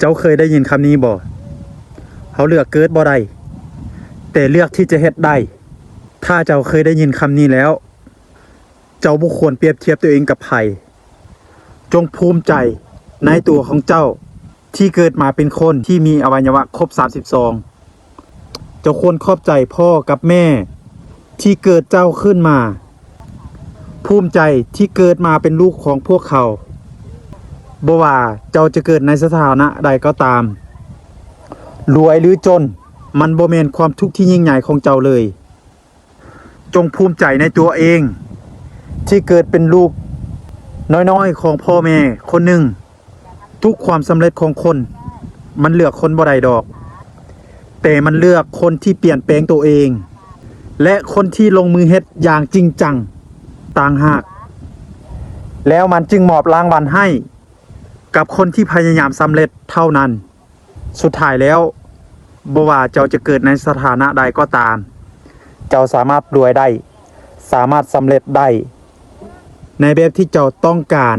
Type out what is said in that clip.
ເຈົ້າເຄີຍໄດ້ຍິນຄຳນີ້ບໍ່? ເຮົາເລືອກເກີດບໍ່ໄດ້ ແຕ່ເລືອກທີ່ຈະເຮັດໄດ້. ຖ້າເຈົ້າເຄີຍໄດ້ຍິນຄຳນີ້ແລ້ວ, ເຈົ້າບໍ່ຄວນປຽບທຽບຕົວເອງກັບໃຜ. ຈົ່ງພູມໃຈໃນຕົວຂອງເຈົ້າທີ່ເກີດມາເປັນຄົນທີ່ມີອະໄວຍະວະຄົບສາມສິບສອງ. ເຈົ້າຄວນຂອບໃຈພໍ່ກັບແມ່ທີ່ເກີດເຈົ້າຂຶ້ນມາ. ພູມໃຈທີ່ເກີດມາເປັນລູກຂອງພວກເຂົາ. ບໍ່ວ່າເຈົ້າຈະເກີດໃນສະຖານະໃດກໍຕາມ, ລວຍຫຼືຈົນ, ມັນບໍ່ແມ່ນຄວາມທຸກທີ່ຍິ່ງໃຫຍ່ຂອງເຈົ້າເລີຍ. ຈົ່ງພູມໃຈໃນຕົວເອງທີ່ເກີດເປັນລູກນ້ອຍໆຂອງພໍ່ແມ່ຄົນໜຶ່ງ. ທຸກຄວາມສຳເລັດຂອງຄົນ ມັນເລືອກຄົນບໍ່ໄດ້ດອກ, ແຕ່ມັນເລືອກຄົນທີ່ປ່ຽນແປງໂຕເອງ ແລະ ຄົນທີ່ລົງມືເຮັດຢ່າງຈິງຈັງຕ່າງຫາກ. ແລ້ວມັນຈຶ່ງມອບລາງວັນໃຫ້ກັບຄົນທີ່ພະຍາຍາມສຳເລັດເທົ່ານັ້ນ. ສຸດທ້າຍແລ້ວ, ບໍ່ວ່າເຈົ້າຈະເກີດໃນສະຖານະໃດກໍຕາມ, ເຈົ້າສາມາດລວຍໄດ້, ສາມາດສຳເລັດໄດ້ໃນແບບທີ່ເຈົ້າຕ້ອງການ.